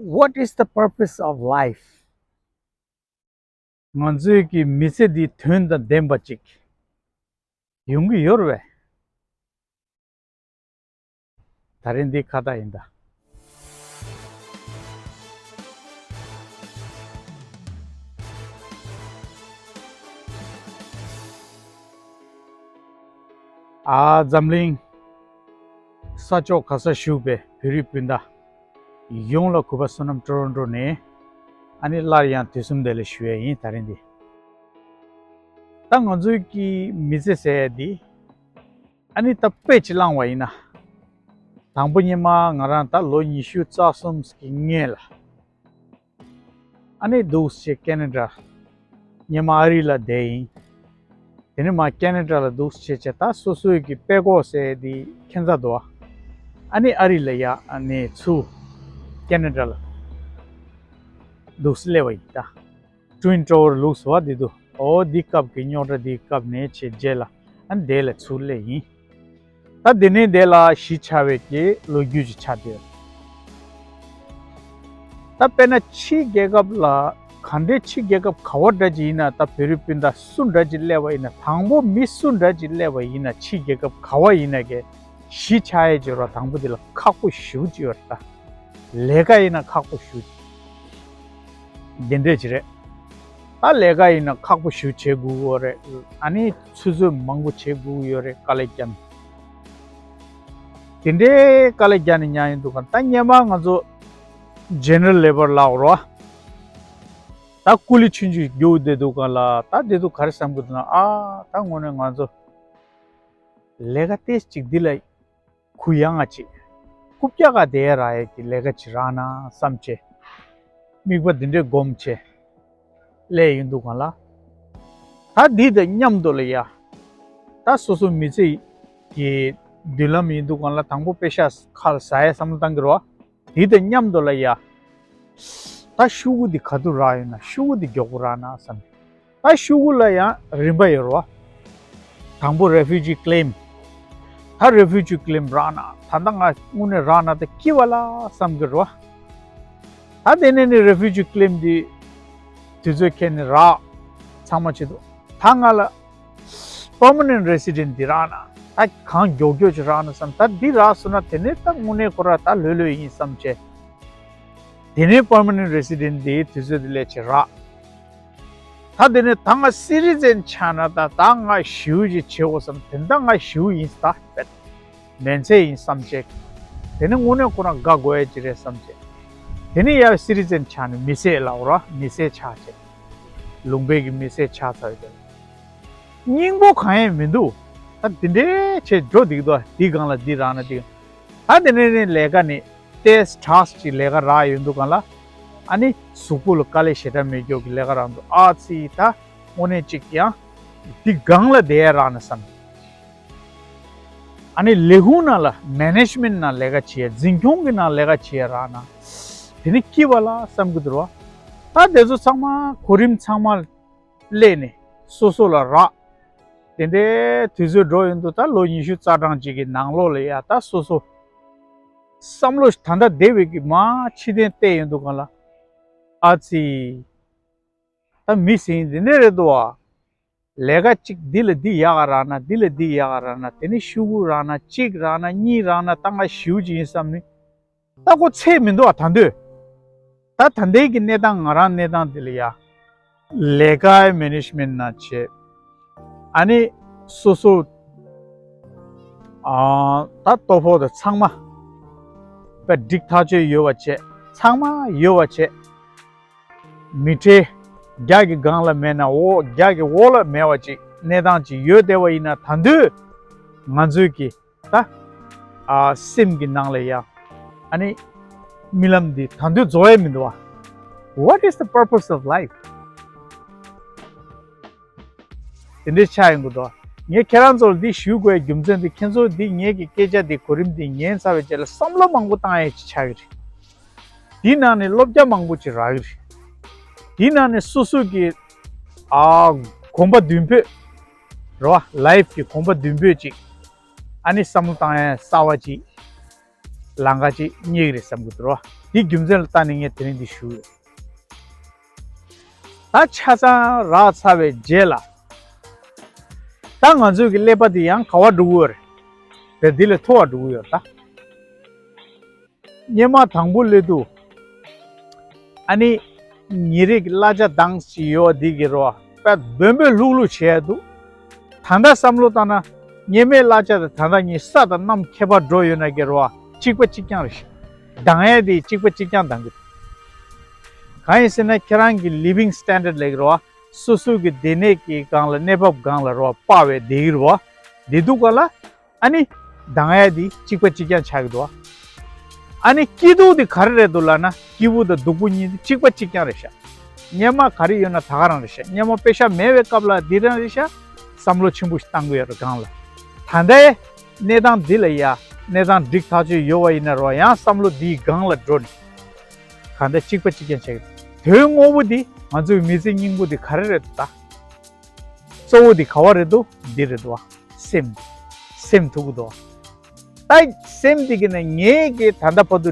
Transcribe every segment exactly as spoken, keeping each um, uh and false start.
What is the purpose of life? ང་ཚོའི་གི་མི་ཚེ་འདི་དོན་དང་ལྡན་པ་ཅིག་ཡོང་གི་ཡོད་རེད་པས། ད་རིང་འདི་ཁ་བརྡ་ཡིན་ད། ཨ་འཛམ་གླིང་ས་ཕྱོགས་ག་ས་བཞུགས་པའི་བོད་རིགས་སྤུན་ཟླ་ཡོངས་ལ་གུས་པ་བསོད་ནམས་ཀྲོ་རོན་ཀྲོ་ནས། ཨ་ནི་སླར་ཡང་དུས་གསུམ་བདེ་ལེགས་ཞུ་ཡས་ཡིན། ད་རིང་འདི་ད་ང་ཚོའི་གི་མི་ཚེ་ཟེར་ཡས་འདི་ཨ་ནི་ད་དཔེ་ཅིག་བླངས་པ་ཡིན་ན། དང་པོ་སྔོན་མ་ང་རང་ད་ལོ་ཉི་ཤུ་རྩ་གསུམ་གི་སྔོན་ལ། ཨ་ནི་འདུག་སེ་ཁེ་ན་ཌ། སྔོན་མ་ཨ་རི་ལ་བསྡད་ཡིན། དེ་ནས་མར་ཁེ་ན་ཌ་ལ་འདུག་སེ་བྱས་བྱས་ད་སོ་སོའི་གི་དཔྲལ་ཀོ་ཟེར་དེ་ཁྱད་མཚར་འདུག་ཨ། ཨ་ནི་ཨ་རི་ལ་ཡ་ཨ་ནི་ཚུར་ཁེ་ན་ཌ་ལ་འདུག་སེ་སླེབས་པ་ཡིན་ད། ཊུ་ཝིན་ཊ་ཝར་ལུགས་སུ་བ་འདི་འདུག་ཨོ་འདི་སྐབས་ཀྱི་རྙོག་དྲ་འདི་སྐབས་ནས་བྱས་རྗེས་ལ་ཨ་ནི་དེ་ལ་ཚུར་སླེབས་ཡིན། ད་དེ་ནས་དེ་ལ་གཞིས་ཆགས་པའི་གི་ལོ་རྒྱུས་ཅིག་ཆགས་བསྡད་ཡོད། ད་དཔེར་ན་ཕྱིའི་རྒྱལ་ཁབ་ལ་ག་འདྲའི་ཕྱིའི་རྒྱལ་ཁབ་ག་བ་འདྲ་ཅིག་ཡིན་ན་ད་བོད་རིགས་སྤུན་ཟླ་སུ་འདྲ་ཅིག་སླེབས་པ་ཡིན་ན་དང་པོ་མི་སུ་འདྲ་ཅིག་སླེབས་པ་ཡིན་ན་ཕྱིའི་རྒྱལ་ཁབ་ག་བ་ཡིན་ན་གི་གཞིས་ཆགས་ཡས་ཅིག་ཡོད་ར། དང་པོ་དེ་ལ་ཁག་པོ་ཞེ་པོ་ཅིག་ཡོད་ར། ད་ལས་ཀ་ཡིན་ན་ཁག་པོ་ཞེ་པོ་ཅིག་དེ་འདྲས་ཅིག་རེད། ད་ལས་ཀ་ཡིན་ན་ཁག་པོ་ཞེ་པོ་བྱེད་དགོས་ཀྱི་ཡོད་རེད། ཨ་ནི་ཆུད་ཟོས་མང་པོ་བྱེད་དགོས་ཀྱི་ཡོད་རེད། དཀའ་ལས་བརྒྱབ་ནས། དེ་འདྲའི་དཀའ་ལས་བརྒྱབ་ནས་ཉར་ཡོང་དུས་ག་ད་སྔོན་མ་ང་ཚོ་ཇེ་ནེ་རལ་ལེ་བར་ལབ་རོ། ད་ཀུ་ལི་ཆུང་ཆུང་རྒྱུག་བསྡད་དུས་ག་ལ་ད་བསྡད་དུས་ག་རེ་བསམ་གྱི་འདུག་ན། ཨ་ད་དངོས་གནས་ང་ཚོ་ལས་ཀ་ཏོག་ཙམ་ཅིག་འདི་ལ་གུ་ཡངས་ཅིག་རྐུབ་བཀྱག་ག་བསྡད་རག་ཡས་ཀྱི་ལས་ཀ་ཅིག་རག་ན་བསམ་བྱས། དམིགས་པ་འདི་འདྲས་སྒོམ་བྱས་སླེབས་ཡོང་དུས་ག་ལ། ད་འདི་དང་མཉམ་དུ་ལ་ཡ། ད་སོ་སོ་མི་ཚེ་གི་མདུན་ལམ་ཡིན་དུས་ག་ལ་དང་པོ་པེ་ཤག་ཁ་ལ་ཟ་ཡས་བསམ་བློ་བཏང་གི་རེད་བ། དེ་དང་མཉམ་དུ་ལ་ཡ། ད་ཤོག་གུ་འདི་ག་དུས་རག་ཡོང་ན་ཤོག་གུ་འདི་མགྱོགས་པོ་རག་ན་བསམ། ད་ཤོག་གུ་ལ་ཡང་རིམ་པ་ཡོད་རེད་བ། དང་པོ་རེ་ཕུ་ཇི་ཀི་ལེམ། ད་རེ་ཕུ་ཇི་ཀི་ལེམ་རག་ན་ད་ལྟ་ང་དངོས་གནས་རག་ན་ད་སྐྱིད་པ་ལ་བསམ་གི་རེད་བ། ད་དེ་ནས་ནི་རེ་ཕུ་ཇི་ཀི་ལེམ་འདི་དུས་ཚོད་ཁེལ་ནས་རག་ཚང་མ་བྱེད་དུ། ད་ང་ལ་པར་མ་ནེན་ཊི་རེ་སི་ཌེན་ཊི་འདི་རག་ན་ད་གང་མགྱོགས་མགྱོགས་ཅིག་རག་ན་བསམ། ད་འདི་རག་སོང་ན་དེ་ནས་ད་དངོས་གནས་ཁོ་ར་ད་ལྷོད་ལྷོད་ཡིན་བསམ་བྱས། དེ་ནས་པར་མ་ནེན་ཊི་རེ་སི་ཌེན་ཊི་འདི་དུས་ཚོད་འདི་ལས་ཆེ་རག་ད་དེ་ནས་ད་ང་སི་ཊི་ཛེན་ཆགས་ན་ད་ད་ང་ཞེ་པོ་ཅིག་བྱེད་དགོས་བསམ། དེ་ད་ང་ཞེ་པོ་ཡིན་ད་བེད་མེད་ཚད་ཡིན་བསམ་བྱས། དེ་ནས་དངོས་གནས་ཁོ་རང་དགའ་དགོས་ཡ་ཅིག་རེད་བསམ་བྱས། དེ་ནས་ཡ་སི་ཊི་ཛེན་ཆགས་ནས་མི་སེར་ལབ་ར། མི་སེར་ཆགས་བྱས། ལུང་པའི་གི་མི་སེར་ཆགས་ཚར་བའི་རྗེས་ལ་སྙིང་པོ་གང་ཡང་མི་འདུག་ད་དེ་འདྲའི་བྱས་འགྲོ་འདུག་ད་འདི་སྒང་ལ་འདི་རག་ན་འདི། ད་དེ་ནས་ནི་ལས་ཀ་ནི་ཏེས་ཁྲག་ཅིག་ལས་ཀ་རག་ཡོང་དུས་ག་ལ། ཨ་ནི་གཟུགས་པོ་ལ་དཀའ་ལས་ཞེ་དྲག་མེད་མཁན་གྱི་ལས་ཀ་རག་འདུག་ཨ་ཙི་ད་དངོས་གནས་ཅིག་ཡང་འདི་སྒང་ལ་བསྡད་ཡ་རག་ན་བསམ། ཨ་ནི་ལས་ཁུངས་ནང་ལ་མེ་ནེ་ཇི་མེན་ཊི་ནང་ལས་ཀ་བྱེད་ཡ། འཛིན་སྐྱོང་གི་ནང་ལས་ཀ་བྱེད་ཡ་རག་ན་དེ་ནི་སྐྱིད་པ་ལ་བསམ་གི་འདུག་ར། ད་དེ་ཚོ་ཚང་མ་གོ་རིམ་ཚང་མ་སླེབས་ནས་སོ་སོ་ལ་རག་དེ་འདྲའི་དུས་ཚོད་འགྲོ་ཡོང་དུས་ད་ལོ་ཉི་ཤུ་རྩ་གྲངས་ཅིག་གི་ནང་ལོགས་ལ་ཡ་ད་སོ་སོ་བསམ་བློ་ད་ལྟ་བསྡད་པའི་གི་མ་ཕྱི་དོན་བལྟས་ཡོང་དུས་ག་ལ། ཨ་ཙི། ད་མི་ཟེར་མཁན་འདི་འདྲ་རེད་འདུག་བ། ལས་ཀ་གཅིག་འདི་ལ་འདི་ཡག་ག་རག་ན་འདི་ལ་འདི་ཡག་ག་རག་ན་དེ་ནས་ཤོག་གུ་རག་ན་གཅིག་རག་ན་གཉིས་རག་ན་ད་ང་ཞེ་པོ་ཅིག་ཡིན་བསམ་ནི། ད་ཁོ་ཚད་མི་འདུག་ཨ་ད་འདོད། ད་ད་ལྟའི་གི་གནས་སྟངས་ང་རང་གནས་སྟངས་འདི་ལ་ཡ། ལས་ཀའི་མེ་ནེ་ཇི་མེན་ཊི་ནང་བྱས། ཨ་ནི་སོ་སོ། ཨ་ད་ལྟོ་ཕོགས་དང་ཚང་མ། དཔེ་འགྲིག་ཐག་ཆོད་ཡོད་པ་བྱས། ཚང་མ་ཡོད་པ་བྱས། མི་ཁྲེལ། རྒྱ་གི་སྒང་ལ་མེད་ན་འོག་རྒྱ་གི་འོག་ལ་མེད་པ་ཅིག་གནས་སྟངས་ཅིག་ཡོད་བསྡད་པ་ཡིན་ན་ད་འདོད་ང་ཚོའི་གི་ད་ཨ་སེམས་ཀྱི་ནང་ལ་ཡ་ཨ་ནི་རྨི་ལམ་འདི་ད་འདོད་རྫོགས་ཡས་མི་འདུག་བ། What is the purpose of life? དེ་འདྲའི་ཆགས་ཡོང་གི་འདུག་ངས་ཁྱེད་རང་ཚོར་འདི་ཞུ་དགོས་རྒྱུ་མཚན་འདི་ཁྱེད་ཚོ་འདི་ངེད་ཀྱི་སྐད་ཆ་འདི་གོ་རིམ་འདི་ཉན་ཚར་བའི་རྗེས་ལ་བསམ་བློ་མང་པོ་བཏང་ཡས་ཅིག་ཆགས་ཀྱི་རེད། དེའི་ནང་ནས་བློ་རྒྱ་མང་པོ་ཅིག་རག་གི་རེད། དེའི་ནང་ནས་སོ་སོ་གི་ཨ་གོམ་པ་མདུན་སྤོས་རེད་བ། ལའིབ་ཀྱི་གོམ་པ་མདུན་སྤོས་ཅིག་ཨ་ནི་བསམ་བློ་བཏང་ཡས་གསར་བ་ཅིག་ལམ་ཁ་ཅིག་རྙེད་ཀྱི་རེད་བསམ་གྱི་འདུག་རོ། འདི་རྒྱུ་མཚན་ལ་བལྟས་ནས་ངས་དེ་རིང་འདི་ཞུས་ཡོད། ད་ཆ་ཚང་རག་ཚར་བའི་རྗེས་ལ། ད་ང་ཚོའི་གི་ཀླད་པ་འདི་ཡང་ག་བ་འགྲོ་གི་ཡོད་རེད། དེ་འདི་ལས་མཐོ་བ་འགྲོ་གི་ཡོད་རེད་ད། སྔོན་མ་དང་པོ་སླེབས་དུས། ཨ་ནི། ཉིན་རེ་གི་གླ་ཆ་འདང་ཞིག་ཡོད་འདི་གི་རོ། དཔེ་སྦོམ་སྦོམ་ལྷུག་ལྷུག་བྱས་འདུག་ད་ལྟ་བསམ་བློ་བཏང་ན། སྔོན་མའི་གླ་ཆ་དང་ད་ལྟ་གཉིས་ས་དང་གནམ་ཁྱད་པར་འགྲོ་ཡོད་ན་གི་རོ། གཅིག་པ་གཅིག་རྐྱང་རེད་ཤག་འདང་ཡས་དེ་གཅིག་པ་གཅིག་རྐྱང་འདང་གི་འདུག་གང་ཡིན་ཟེར་ན་ཁྱེད་རང་གི་living standard ལབ་ཀྱི་རོ། སོ་སོ་གི་སྡོད་གནས་ཀྱི་སྒང་ལ་གནས་བབ་སྒང་ལ་རོ་དཔག་པའི་སྡོད་ཀྱི་རོ། སྡོད་དུས་སྒང་ལ། ཨ་ནི། འདང་ཡས་འདི་གཅིག་པ་གཅིག་རྐྱང་ཆགས་ཀྱི་འདུག་ཨ་ནི་སྐྱིད་སྡུག་འདི་ག་རེ་རེད་འདུག་ལབ་ན་སྐྱིད་པོ་དང་སྡུག་པོ་གཉིས་འདི་གཅིག་པ་གཅིག་རྐྱང་རེད་ཤག་སྔོན་མ་ག་རེ་ཡོད་ན་ད་ག་རང་རེད་ཤག་སྔོན་མ་པེ་ཤག་མེད་པའི་སྐབས་ལ་འདི་རང་རེད་ཤག་བསམ་བློ་ཆེན་པོ་ཞིག་བཏང་གི་ཡོད་རེད་སྒང་ལ། ད་ལྟའི་གནས་སྟངས་འདི་ལ་ཡ་གནས་སྟངས་འགྲིག་ཐག་ཆོད་ཡོད་པ་ཡིན་ན་རོ། ཡང་བསམ་བློ་འདིའི་སྒང་ལ་འགྲོ་ནས་གང་ལྟར་གཅིག་པ་གཅིག་རྐྱང་ཆགས་ཀྱི་འདུག་དོན་དངོས་པོ་འདི་ང་ཚོའི་མི་ཚེ་སྙིང་པོ་འདི་ག་རེ་རེད་འདུག་ད། གཙོ་བོ་འདི་ག་བ་རེད་འདུག་འདི་རེད་འདུག་བ། སེམས། སེམས་ཐུག་གི་འདུག་ད་སེམས་འདི་གི་ནས་ངེད་ཀྱི་ད་ལྟ་བར་དུ་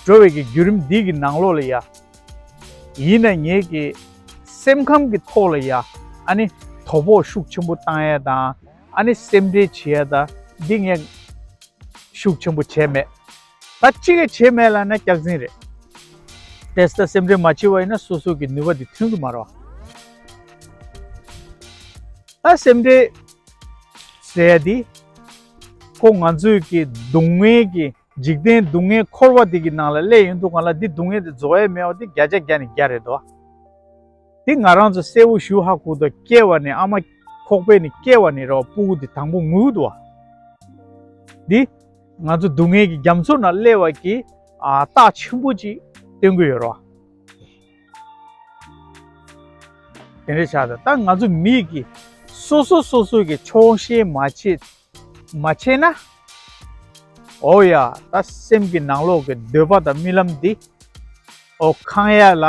འགྲོ་བའི་གི་བརྒྱུད་རིམ་འདི་གི་ནང་ལོགས་ལ་ཡ། ཡིན་ན་ངེད་ཀྱི་སེམས་ཁམས་ཀྱི་ཐོག་ལ་ཡ། ཨ་ནི་དོ་ཕོག་ཤུགས་ཆེན་པོ་བཏང་ཡ་དང་། ཨ་ནི་སེམས་ཁྲལ་བྱེད་ཡ་དང་འདི་ངས་ཤུགས་ཆེན་པོ་བྱས་མེད། ད་གཅིག་གིས་བྱས་མེད་ལབ་ན་སྐྱག་རྫུན་རེད། དེ་ལྟར་སེམས་ཁྲལ་མ་བྱེད་པ་ཡིན་ན་སོ་སོ་གི་ནུས་པ་འདི་ཐོན་གི་མ་རེད་བ། ད་སེམས་ཁྲལ་ཟེར་ཡ་འདི། ཁོ་ང་ཚོའི་གི་སྡུག་བསྔལ་གྱི་འཇིག་རྟེན་སྡུག་བསྔལ་འཁོར་བ་འདི་གི་ནང་ལ་སླེབས་ཡོང་དུས་སྒང་ལ་འདི་སྡུག་བསྔལ་འདི་རྫོགས་ཡ་མེད་པ་འདི་བརྒྱ་ཆ་བརྒྱ་ནས་བརྒྱ་རེད་དོ། འདི་ང་རང་ཚོ་གསལ་པོ་ཞུ་ཧ་གོ་དོ། སྐྱེ་བ་ནས་ཨ་མ་ཁོག་པའི་ནས་སྐྱེ་བ་ནས་རོ་སྤུ་གུ་འདི་དང་པོ་ངུ་དོ། འདི་ང་ཚོ་སྡུག་བསྔལ་གྱི་རྒྱ་མཚོ་ནང་སླེབས་པ་གི་ཨ་རྟགས་ཆེན་པོ་ཅིག་སྟོན་གི་ཡོད་རོ། དེ་འདྲ་ཆགས་ད་ད་ང་ཚོ་མི་གི་སོ་སོ་སོ་སོ་གི་ཆོག་ཤེས་མ་བྱེད། མ་བྱས་ན། ཨོ་ཡ། ད་སེམས་ཀྱི་ནང་ལོགས་ཀྱི་འདོད་པ་དང་རྨི་ལམ་འདི། ཨོ་ཁེངས་ཡ་ལ།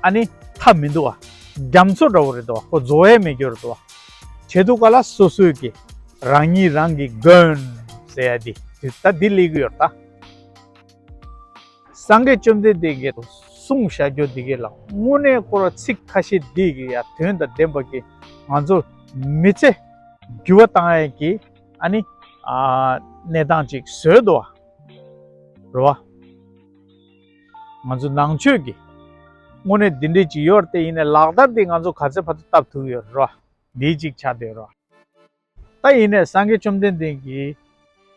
ཨ་ནི་མཐའ་མི་འདུག་བ། རྒྱ་མཚོ་འདྲ་བོ་རེད་འདུག་བ། ཁོ་རྫོགས་ཡ་མེད་རྒྱུ་རེད་འདུག་བ། བྱེད་དུས་སྐབས་ལ་སོ་སོའི་གི་རང་ཉིད་རང་གི་མགོན་ཟེར་ཡ་འདི་ད་འདི་སླེབས་ཀྱི་ཡོད་རེད་ད། སངས་རྒྱས་བཅོམ་ལྡན་འདས་ཀྱིས་གསུངས་བཞག་རྒྱུ་འདི་གས་ལ་དངོས་གནས་ཁོ་ར་ཚིག་ཁ་ཤས་འདི་གི་ཡ་དོན་དང་ལྡན་པ་གི་ང་ཚོ་མི་ཚེ་འགྱུར་བ་བཏང་ཡ་གི་ཨ་ནི་ཨ་གནས་སྟངས་ཅིག་བཟོས་འདུག་བ། རེད་བ། ང་ཚོ་ནང་ཆོས་ཀྱི་དངོས་གནས་འདི་འདྲས་ཅིག་ཡོད་རེད་དེ་ཡིན་ནའི་ལག་བསྟར་འདི་ང་ཚོ་ག་ཚད་བར་དུ་བཏབ་ཐུབ་ཡོད་རེད་བ། འདི་གཅིག་ཆགས་བསྡད་རེད་བ། ད་ཡིན་ནའི་སངས་རྒྱས་བཅོམ་ལྡན་འདས་ཀྱིས་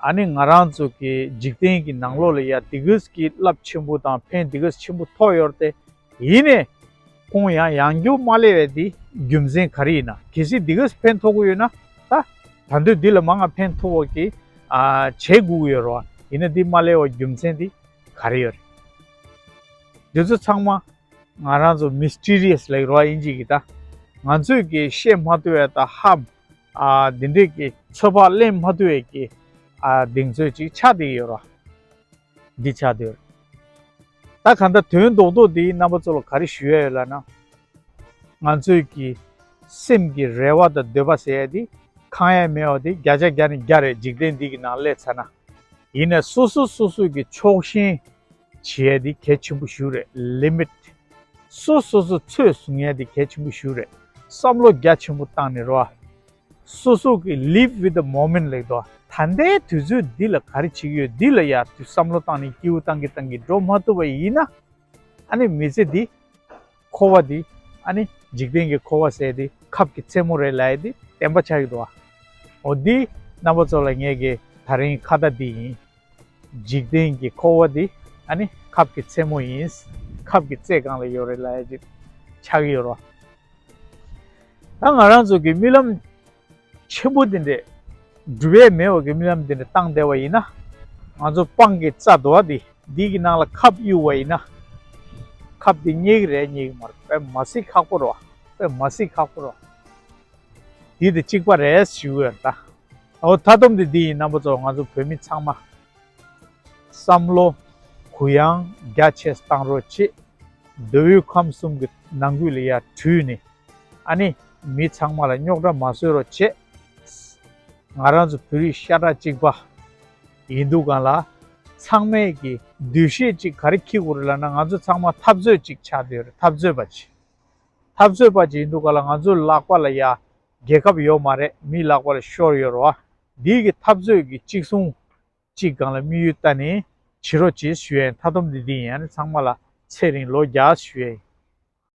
ཨ་ནི་ང་རང་ཚོ་གི་འཇིག་རྟེན་གྱི་ནང་ལོགས་ལ་ཡ་འདི་གས་ཀྱི་རླབས་ཆེན་པོ་དང་ཕན་འདི་གས་ཆེན་པོ་ཐོགས་ཡོད་རེད་དེ། ཡིན་ནའི་ཁོང་ཡང་ཡང་རྒྱུ་མ་སླེབས་པའི་འདི་རྒྱུ་མཚན་ག་རེ་ཡིན་ན། གལ་སྲིད་འདི་གས་ཕན་ཐོགས་ཀྱི་ཡོད་ན་ད་ད་འདོད་འདི་ལ་མང་ང་ཕན་ཐོགས་པ་གི་ཨ་བྱེད་དགོས་ཀྱི་ཡོད་རེད་བ། ཡིན་ན་འདི་མ་སླེབས་པ་རྒྱུ་མཚན་འདི་ག་རེ་ཡོད་རེད། འདི་ཚོ་ཚང་མ་ང་རང་ཚོ་མིས་ཊི་རི་ཡས་ལབ་རོགས་ཨིན་ཇི་གི་ད། ང་ཚོས་ཀྱི་ཤེས་མ་ཐུབ་པའི་ད་ཧ། ཨ་འདི་འདྲས་ཀྱི་ཚོད་དཔག་ལེན་མ་ཐུབ་པའི་ཀྱི་ཨ་གདེང་ཚོད་ཅིག་ཆགས་བསྡད་ཡོད་ར། འདི་ཆགས་བསྡད་ཡོད་ར། ད་གང་ལྟར་དོན་རྡོག་རྡོག་འདི་རྣམ་པ་ཚོ་ལ་ག་རེ་ཞུ་ཡ་ཡོད་ལབ་ན། ང་ཚོས་ཀྱི་སེམས་ཀྱི་རེ་བ་དང་འདོད་པ་ཟེར་ཡ་འདི་ཁེངས་ཡ་མེད་པ་འདི་བརྒྱ་ཆ་བརྒྱ་ནས་བརྒྱ་རེད། འཇིག་རྟེན་འདི་གི་ནང་སླེབས་ཚར་ན། ཡིན་ནའི་སོ་སོ་སོ་སོའི་གི་ཕྱོགས་ཞེན་བྱེད་ཡ་འདི་གལ་ཆེན་པོ་ཞིག་རེད། ལི་མིཊ། སོ་སོ་སོ་ཚོད་བཟུང་ཡ་འདི་གལ་ཆེན་པོ་ཞིག་རེད། བསམ་བློ་རྒྱ་ཆེན་པོ་བཏང་ནས་རོ། སོ་སོ་གི་live with the moment ལབ་དོ། ད་ལྟའི་དུས་ཚོད་འདི་ལ་ག་རེ་བྱེད་ཀྱི་ཡོད་འདི་ལ་ཡ་དུས་བསམ་བློ་བཏང་ནས་སྐྱིད་པོ་བཏང་གི་བཏང་གི་འགྲོ་མ་ཐུབ་པ་ཡིན་ན། ཨ་ནི་མི་ཚེ་འདི། འཁོར་བ་འདི། ཨ་ནི་འཇིག་རྟེན་གྱི་འཁོར་བ་ཟེར་འདི་ཁབ་ཀྱི་རྩེ་མོ་རེད་ལབ་ཡ་འདི་བདེན་པ་ཆགས་ཀྱི་འདུག་བ། འོ་འདི་རྣམ་པ་ཚོ་ལ་ངས་ཀྱི་ད་རིང་ཁ་བརྡ་འདི་ཡིན། འཇིག་རྟེན་གྱི་འཁོར་བ་འདི་ཨ་ནི་ཁབ་ཀྱི་རྩེ་མོ་ཡིན། ཁབ་ཀྱི་རྩེ་སྒང་ལ་ཡོད་རེད་ལབ་ཡ་ཅིག་ཆགས་ཀྱི་ཡོད་རེད་བ། ད་ང་རང་ཚོ་གི་རྨི་ལམ་ཆེན་པོ་འདི་འདྲས་འགྲུབ་ཡས་མེད་པ་གི་རྨི་ལམ་འདི་འདྲས་བཏང་བསྡད་པ་ཡིན་ན། ང་ཚོ་སྤང་གི་རྩ་དོ་བ་འདི་འདི་གི་ནང་ལ་ཁབ་གཡུག་པ་ཡིན་ན། ཁབ་འདི་རྙེད་ཀྱི་རེད་རྙེད་ཀྱི་མ་རེད། དཔེ་མ་སྲིད་ཁག་པོ་རེད་བ། དཔེ་མ་སྲིད་ཁག་པོ་རེད་བ། འདི་དང་གཅིག་པ་རེད་ཞུ་གི་ཡོད་ད། འོ་མཐའ་སྡོམ་འདི་འདི་ཡིན། རྣམ་པ་ཚོ་ང་ཚོ་བོད་མི་ཚང་མ་བསམ་བློ་གུ་ཡངས་རྒྱ་ཆེ་བཏང་རོགས་བྱེད། མདོ་དབུས་ཁམས་གསུམ་གྱི་ནང་ཁུལ་ལ་ཡར་དྲུད་ནས། ཨ་ནི་མི་ཚང་མ་ལ་རྙོག་དྲ་མ་བཟོ་རོགས་བྱེད། ང་རང་ཚོ་བོད་རིགས་ཤ་ཁྲག་གཅིག་པ་ཡིན་དུས་སྒང་ལ་ ཚང་མས་ཀྱི་འདུ་ཤེས་ཅིག་ག་རེ་འཁྱེར་དགོས་རེད་ལབ་ན། ང་ཚོ་ཚང་མ་འཐབ་རྩོད་ཅིག་ཆགས་བསྡད་ཡོད་རེད། འཐབ་རྩོད་པ་ཅིག་འཐབ་རྩོད་པ་ཅིག་ཡིན་དུས་ག་ལ། ང་ཚོའི་ལག་པ་ལ་ཡ་རྒྱལ་ཁབ་ཡོད་མ་རེད། མིའི་ལག་པ་ལ་ཤོར་ཡོད་རེད་བ། འདིའི་གི་འཐབ་རྩོད་ཀྱི་གཅིག་མཚུངས་གཅིག་སྒང་ལ་དམིགས་ཡུལ་བལྟས་ནས་བྱེད་རོགས་བྱེད་ཞུ་ཡ་ཡིན། མཐའ་སྡོམ་འདི་འདི་ཡིན། ཨ་ནི་ཚང་མ་ལ་ཚེ་རིང་ལོ་བརྒྱ་ཞུ་ཡ་ཡིན།